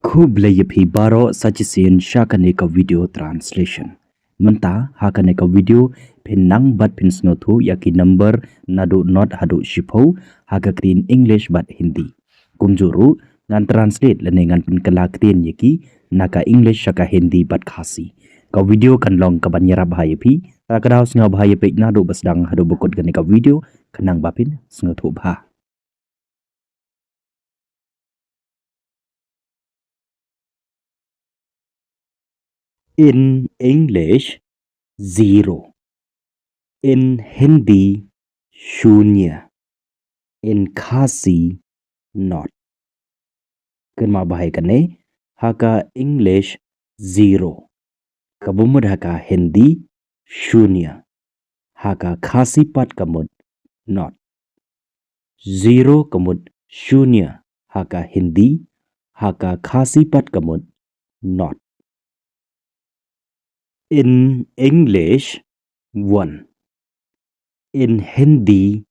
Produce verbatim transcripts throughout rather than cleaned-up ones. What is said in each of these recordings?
Khublei ïa phi baroh sa shisien sha kane ka video translation. Mynta ha kane ka video phin nang bad phin sngewthuh ïa ki number naduh not haduh shiphew ha ka ktien English bad Hindi. Kumjuh ruh ngan translate lane ngan pynkylla ktien ïa ki na ka English sha ka Hindi bad Khasi. Ka video kan long kaban ïarap bha ïa phi. Te ka daw sngewbha ïa peit naduh ba sdang haduh ba kut kane ka video khnang ba phin sngewthuh bha. In English, zero. In Hindi, शून्य. In Khasi, not. Kynmaw bha ïa kane, ha ka English, zero. Kaba mut ha ka Hindi, शून्य. Ha ka Khasi pat ka mut, not. Zero ka mut शून्य ha ka Hindi, ha ka Khasi pat ka mut, not. In English, one. In Hindi,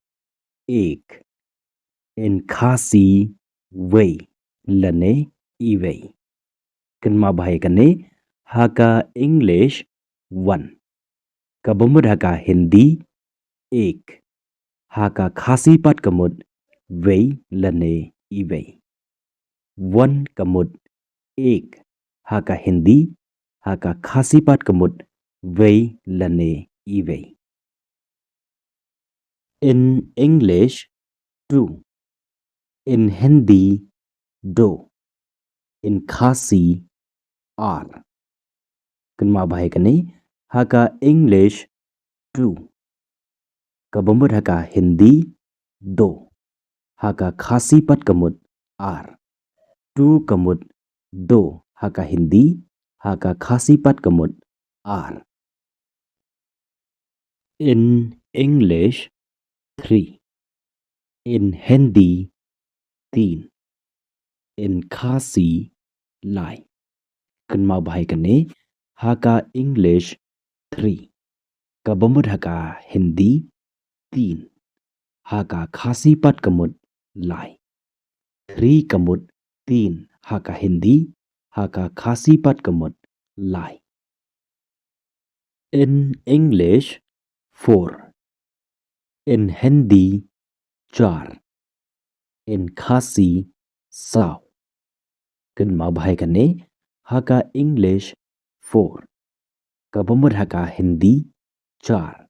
एक. In Khasi, वही, lane iwei. Kynmaw bha ïa kane, ha ka English, one. Kaba mut ha ka Hindi, एक. Ha ka Khasi pat ka mut, वही lane iwei. One ka mut, एक. Ha ka Hindi, ha ka Khasi pat ka mut, वही lane iwei. In English, two. In Hindi, दो. In Khasi, आठ. Kynmaw bha ïa kane, ha ka English, two. Kaba mut ha ka Hindi, दो. Ha ka Khasi pat ka mut, आठ. Two ka mut, दो. Ha ka Hindi, ha ka Khasi pat ka mut, आठ. In English, three. In Hindi, तीन. In Khasi, लाख. Kynmaw bha ïa kane, ha ka English, three. Kaba mut ha ka Hindi, तीन. Ha ka Khasi pat ka mut, लाख. Three ka mut, तीन ha ka Hindi, ha ka Khasi pat ka mut, लाख. In English, four. In Hindi, चार. In Khasi, सौ. Kynmaw bha ïa kane, ha ka English, four. Kaba mut ha ka Hindi, चार.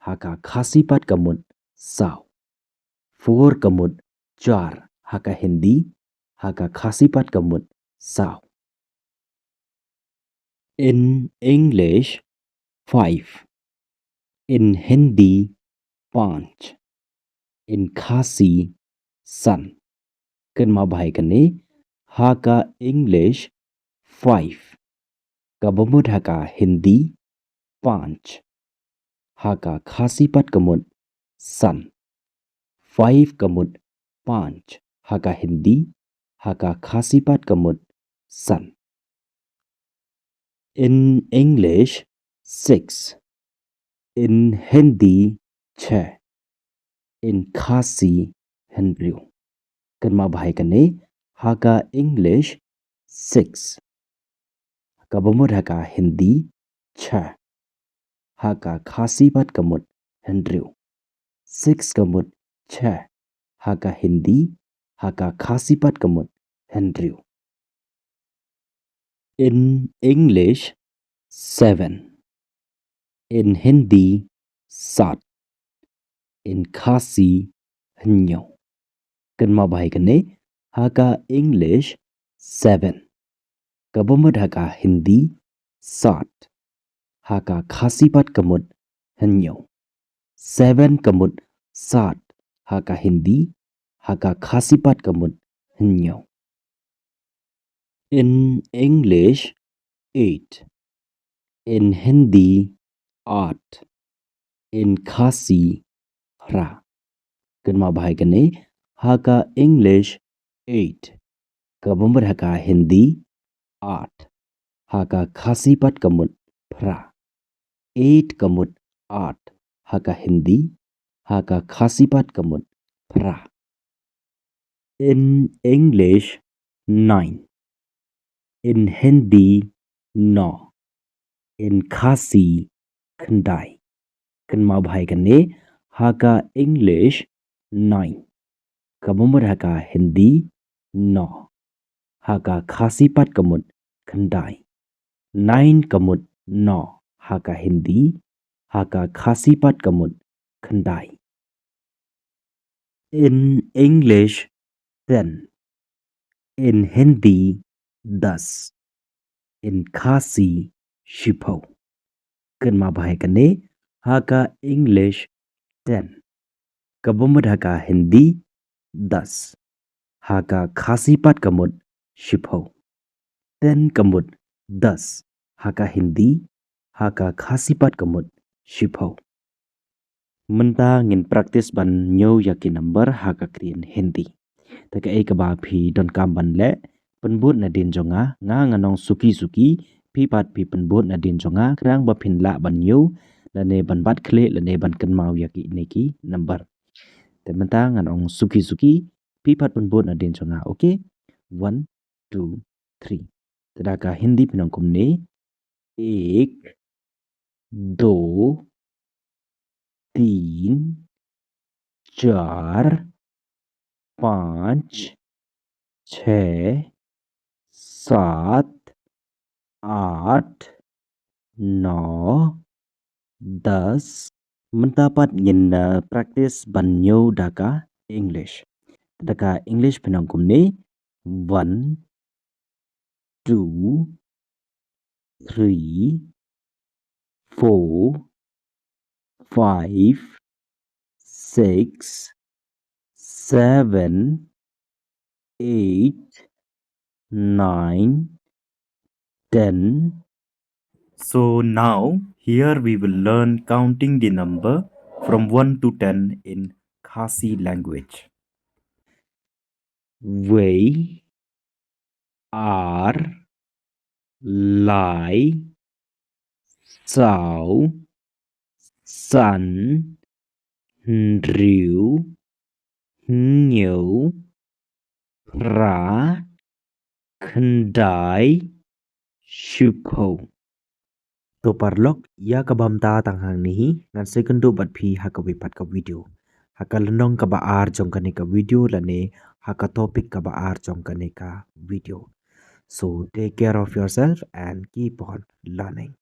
Ha ka Khasi pat ka mut, सौ. Four ka mut, चार ha ka Hindi, ha ka Khasi pat ka mut, सौ. In English, five. In Hindi, पाँच. In Khasi, san. Kynmaw bha ïa kane, ha ka English, five. Kaba mut ha ka Hindi, पाँच. Ha ka Khasi pat ka mut, san. Five ka mut, पाँच ha ka Hindi, ha ka Khasi pat ka mut, san. In English, six. In Hindi, छह. In Khasi, hynriew. Kynmaw bha ïa kane, ha ka English, six. Kaba mut ha ka Hindi, छह. Ha ka Khasi pat ka mut, hynriew. Six ka mut, छह ha ka Hindi, ha ka Khasi pat ka mut, hynriew. In English, seven. In Hindi, सात. In Khasi, hynñiew. Kynmaw bha ïa kane, ha ka English, seven. Kaba mut ha ka Hindi, सात. Ha ka Khasi pat ka mut, hynñiew. Seven ka mut, सात ha ka Hindi, ha ka Khasi pat ka mut, hynñiew. In English, eight. In Hindi, आठ. In Khasi, hynriew. Kynmaw bha ïa kane, ha ka English, eight. Kaba mut ha ka Hindi, आठ. Ha ka Khasi pat ka mut, hynriew. Eight ka mut, आठ ha ka Hindi, ha ka Khasi pat ka mut, hynriew. In English, nine. In Hindi, no. In Khasi, khyndai. Kynmaw bha ïa kane, ha ka English, nine. Kaba mut ha ka Hindi, no. Ha ka Khasi pat ka mut khyndai. Nine ka mut no ha ka Hindi, ha ka Khasi pat ka mut khyndai. In English, ten. In Hindi, das. In Khasi, shiphew. Kynmaw bha ïa kane, ha ka English, ten. Kaba mut ha ka Hindi, das. Ha ka Khasi pat ka mut, shiphew. Ten ka mut, das. Ha ka Hindi, ha ka Khasi pat ka mut, shiphew. Mynta ngin practice ban ñiew ïa ki number ha ka ktien Hindi. Te kaei kaba phi donkam ban leh, pynbud nadien jong nga, nga ngan ong suki suki, phi pat phi pynbud nadien jong nga, khnang ba phin lah ban ñiew, lane ban bat khlieh, lane ban kynmaw ïa kine ki number. Te mynta ngan ong suki suki, phi pat pynbud nadien jong nga, okay? One, two, three. Te da ka Hindi phin ong kumne, ek, do, teen, char, panch, chhe, saat, aath, no, das. Mynta pat ngin, uh, practice ban ñiew da ka English. Da ka English phin ong kumne, one, two, three, four, five, six, seven, eight, nine, ten. So now, here we will learn counting the number from one to ten in Khasi language. Wei, ar, lai, saw, san, hynriew, hynñiew, phra, khyndai, shiphew. To paralok, ïa kaba mynta tang hangne hi, ngan sa ïakynduh bad phi ha kawei pat ka video. Ha ka lynnong kaba ar jong kane ka video lane ha ka topic kaba ar jong kane ka video. So take care of yourself and keep on learning.